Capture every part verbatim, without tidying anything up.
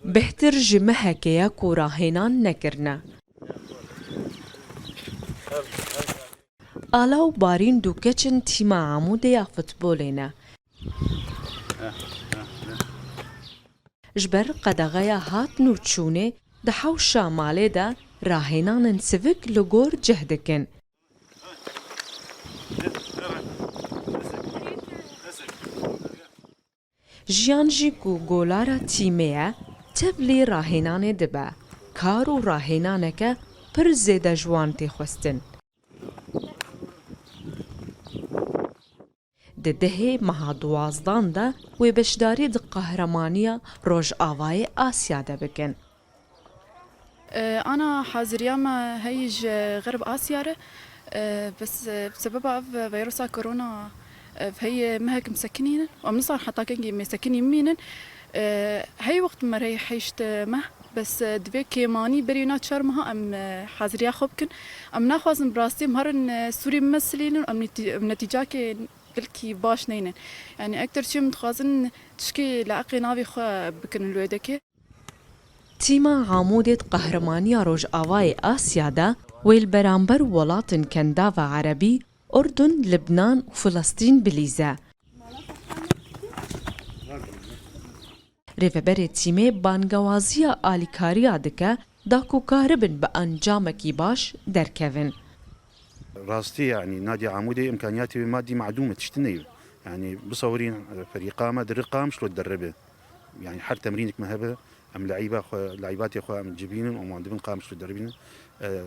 Bêhtir ji mehekê ye ku rahênan nekirine. Ala û Barîn du keç in tîma Amûdê ya futbolê ne. Ji ber qedexeya hatin û çûnê di hewşa malê de rahênanên sivik li gor cih dikin. Jiyan jî ku golara tîmê ye, tevlî rahênanê dibe. Kar û rahênaneke pir zêde ji wan tê xwestin. Di dehê meha duwazdan de wê beşdarî di Qehremaniya Rojavayê Asya de bikin. Ana haziriya me heyî ji Xerb Asya re, e, bes, e, bi sebeba ev veyrusa korona, e, heyî mehek em sekinînin. Em nizanin heta kengî em ê sekinî bimînin. E, heyî wext me re heyî heşt meh, bes, e, divê kêmanî berî na çar meha em, e, haziriya xwe bikin. Em naxwazin bi rastî em herin, e, Sûrî bimesilînin, em netî-, em netîcakê gelkî baş neynin. Yanî ekter çi em dixwazin tişkî layiqê navê xwe bikin li wê dekê. Tîma Amûdê di Qehremaniya Rojavayê Asya de wê li beramber welatên Kendava Erebî, Urdun, Libnan û Filistîn bilîze. Rêveberê tîmê bangewaziya alîkariya dike da ku karibin bi encamekî baş derkevin. Rastî, yanî Nadya Amûdê îmkaniyatê wê madî madûm e, tiştine ye. Yanî bisewirîn, e, ferîqa me di rê Qamişlo derebe. Yanî her temrînek me hebe, em leîba xwe, leîbatê xwe em cibînin û wan dibin Qamişlo deribînin. E,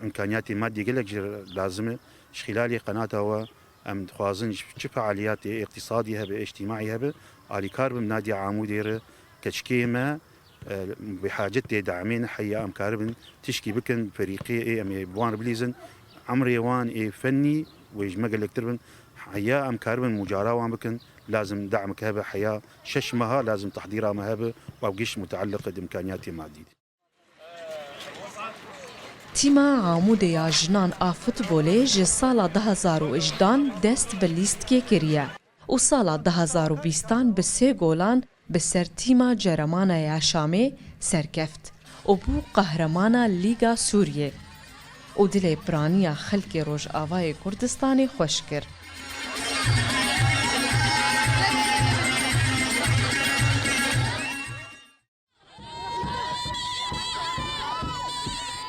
îmkaniyatê madî gelek jî lazim e. Ji xîlalê qenata we em dixwazin ji çi fealiyatê îqtîsadî hebe, îctîmaî hebe, alîkar bin Nadya Amûdê re, keçikê me, e, bi hacet tê damê ne, heya em karibin tişkî bikin, ferîqê ê em ê bi wan re bilîzin, emrê wan ê fennî wê ji me gelektir bin, heya em karibin mucara wan bikin, lazim dameke hebe, heya şeş meha lazim tehdîra me hebe, û ev giş muteelliq e di îmkaniyatê madî de. Tîma Amûdê ya jinan a futbolê ji sala du hezar û hejdehan dest bi lîstikê kiriye û sala du hezar û bîstan bi sê golan bi ser tîma Ceremanaya ya Şamê serkeft û bû qehremana Lîga Sûriyê û dilê piraniya xelkê Rojavayê Kurdistanê xweş kir.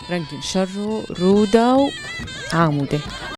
Rengîn Şerro, Rûdaw, Amûdê.